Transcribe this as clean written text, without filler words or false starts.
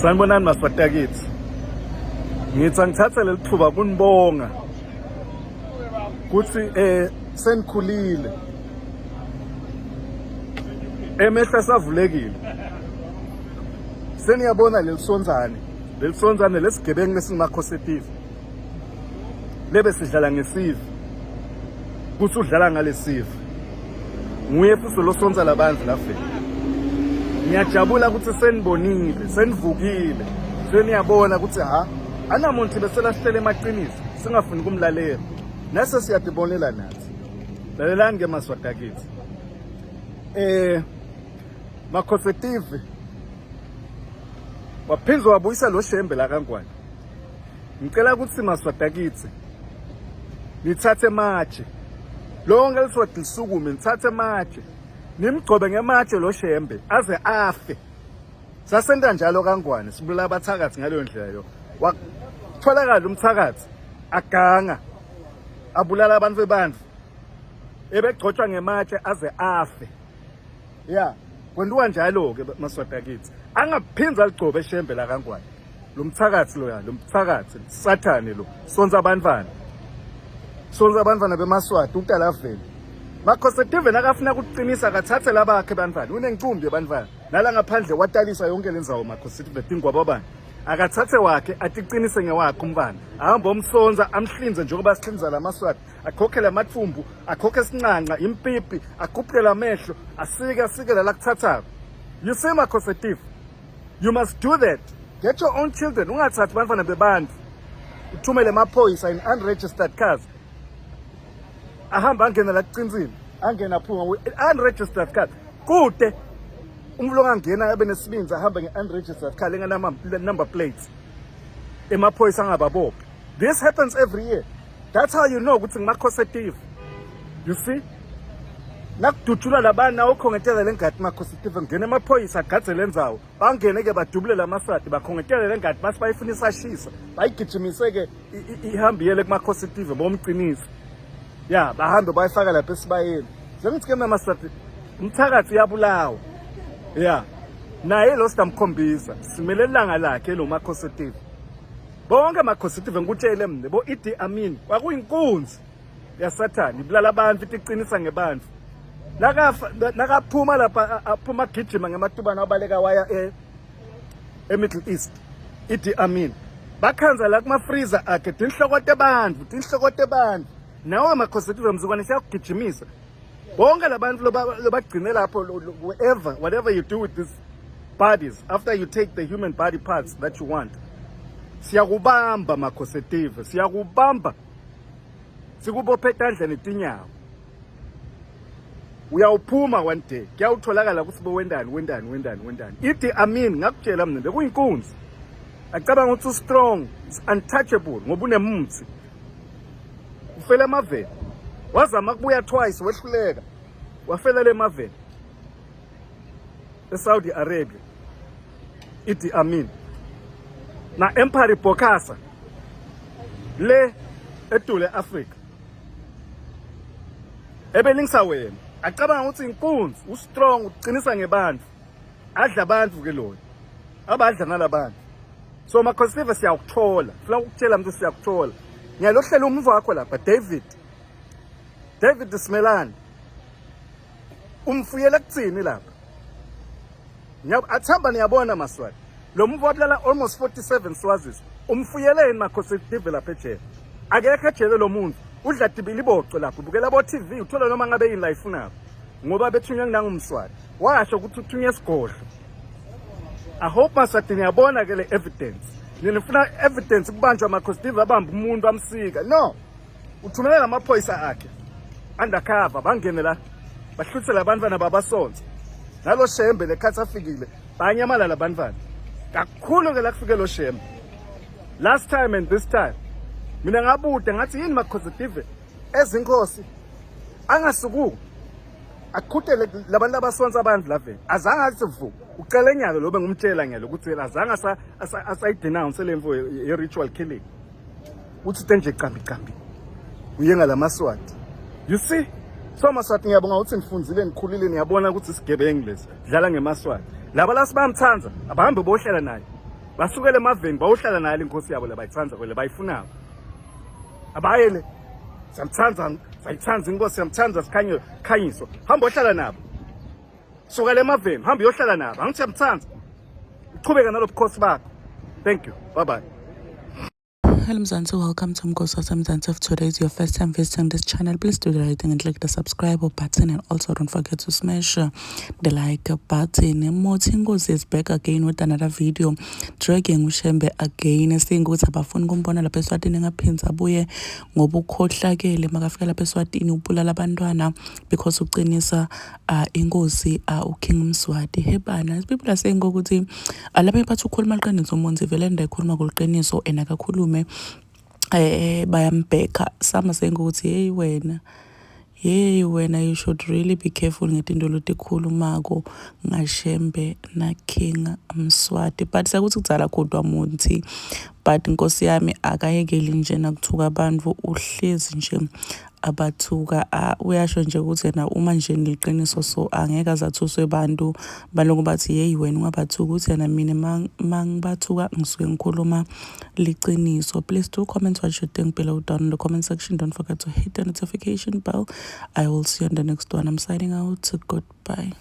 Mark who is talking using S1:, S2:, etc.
S1: Sanibonani maswati akithi. Ngithi angithathe leli thuba kunibonga kuthi senikhulile. Emehlo asavulekile. Seniyabona leli sonzane, leli sonzane lesigebengu lesingumakhosetive. Lebe sidlala ngesive. Kuthi udlala ngalesive. Nguye futhi lo sonsa labantu lafika. Ngiyajabula ukuthi senibonile, senivukile. Seniyabona ukuthi ha anamuntu beselahlela emaqiniso singafuni kumlalela. Nase siyadibonela nathi. Lalelani ke maswada kithi. Makhosetive waphinde wabuyisa lo Shembe la kaNgwane. Ngicela ukuthi maswada kithi nithathe matshe lonke liswadi lisukume, nithathe matshe nimgcobe ngematshe lo Shembe aze afe. Sasenta njalo kaNgwane, sibulala abathakathi ngaleyo ndlela yo. Watholakala umthakathi aganga abulala abantu bebantu ebegcotshwa ngematshe aze afe. Ya, kwenziwa njalo-ke maswada kithi. Angaphinda aligcobe eShembe la kaNgwane. Lo mthakathi loya, lo mthakathi, sathane lo, sonsa abantwana. Sonsa abantwana bemaswati utalaveli. Makhosetive nakafuna ukuqinisa akathathe labakhe bantwana, unencumbi yabantwana. Nala ngaphandle watalisa yonke le ndzawo Makhosetive tingwababana. Akathathe wakhe atiqinise ngewakhe umntwana. Ahambe omsonza amhlinze njengoba sihlinza lamaswati. Akhokhele amathumbu, akhokhe isincanca, impipi, akhuphule amehlo, asike asike la kuthathako. You see Makhosetive, you must do that. Get your own children. Ungathathi bantwana bebantu. Uthumele amaphoyisa in unregistered cars. Ahamba angena la kucinsini, angena aphuma unregistered cars. Kude umuntu ongangena abe nesibindi ahambe nge-unregistered car lenganama number plates. Emaphoyisa angababophi. This happens every year. That's how you know ukuthi ngimakhosetive. You see? Nakudutshulwa labana ukhongetela lengadi makhosetive ngena emaphoyisa agadze lendzawo. Bangene ke badubule lamaswati bakhongetele lengadi base bayifuna isashisa. Bayigijimise ke ihambe iyele kumakhosetive bomqinisa. Ya, bahambe bayifaka lapha esibayeni. Sengithi ke namaswati umthakathi uyabulawa. Ya. Naye lo sidamkhombisa simele ilanga lakhe lo makhosetive. Bonke amakhosetive ngikutshele mina bo Idi Amin kwakuyinkunzi yaSathane ibulala abantu itiqinisa ngebantu. Nakafa nakaphuma lapha aphuma gijima ngematubane abaleka waya e eMiddle East. Idi Amin bakhanza la kuma freezer akhe tinhloko tebantu tinhloko tebantu. Nawe makhosetive mzukwane siyakugijimisa. Bonke labantu lobagcine lapho wherever whatever you do with these bodies after you take the human body parts that you want. Siyakubamba makhosetive, siyakubamba. Sikubophe etandleni tinyawo. Uyawuphuma one day kuyawutholakala ukuthi bowendani wendani wendani wendani. Idi Amin ngakutshela mina bekuyinkunzi. Acabanga ukuthi ustrong, is untouchable ngoba unemuthi. Ufela emaveni. Wazama kubuya twice wehluleka. Wafela le maveni. eSaudi Arabia. Idi Amin. Na Empire Bokassa le edule Africa. Ebelingisa wena. Acabanga ukuthi inkunzi ustrong uqinisa ngebantu. Adla abantu ke loyo. Abadla nalabantu. So Makhosive siyakuthola. Funa ukutshela mntu siyakuthola. Ngiyalohlela umuva wakho lapha David. David Simelane. Umfuyela kuthini lapha? Athamba niyabona Maswati. Lo muntu wabulala almost 47 Swazis. Umfuyele yini Makhosive lapha ejele? Akekho ejele lo muntu. Udla dibiliboco lapha, ubukela bo TV, uthola noma ngabe yini la ifunako. Ngoba bethunywe nangumswati. Washo ukuthi uthunywe esigodlo. I hope Maswati niyabona ke le evidence. Nifuna evidence kubanjwa Makhosive abamba umuntu amsika. No. Uthumela lamaphoyisa akhe undercover bangene la bahluthela abantwana babasonsa. Nalo Shembe lekhathi afikile banyamala labantwana. Kakhulu ke la kufike lo Shembe. Last time and this time. Mina ngabude ngathi yini Makhosive ezinkosi angasukuki akhutele labantu abasonsa abantu laveni azange athi vu ucela enyalo lo bengumtshela ngelo ukuthi azange asayidenounce le mfo ye-ritual killing uthi nje cambi cambi uye ngalamaswati. You see, so maswati ngiyabonga ukuthi nifunzile nikhulile niyabona ukuthi isigebengu lesi dlala ngemaswati. Laba la sibamthanza abahambe bohlela naye. Basukele emaveni bayohlala nayo inkosi yabo lebayithanda kwele bayifunako. Abayele siyamthanda, sayithanda inkosi, siyamthanda sikhanyo khanyiso. Hamba ohlala nabo. Sukela emaveni, hamba uyohlala nabo. Angithi siyamthanda. Uqhubeka nalobukhosi bakho. Thank you. Bye bye.
S2: Hello Mzansi, welcome to Mgosi Mzansi. If today is your first time visiting this channel, please do the right thing and click the subscribe button, and also don't forget to smash the like button. Muthi Inkosi is back again with another video dragging uShembe again, saying ukuthi abafuni kumbona lapha eSwatini, engaphindzi abuye ngoba ukhohlakele. Makafika lapha eSwatini ubulala abantwana because uqinisa inkosi uKing Mswati. Hebana, people are saying ukuthi alabanye bathi ukhuluma iqiniso umuntu vele ndayikhuluma kuliqiniso and akakhulume, bayambheka. Some are saying ukuthi hey wena, hey wena, you should really be careful ngetinto lotikhulumako ngaShembe na King Mswati. But sekuthi kudzala kodwa Muthi, but nkosi yami, akayekeli nje nakuthuka abantu, uhlezi nje abathuka. Uyasho nje ukuthi yena uma nje niliqiniso, so angeke azathuswe bantu baloko bathi hey wena ungabathuka, ukuthi yena mina mangibathuka ngisuke ngikhuluma liqiniso. Please do comment what you think below down in the comment section. Don't forget to hit the notification bell. I will see you on the next one. I'm signing out. Goodbye.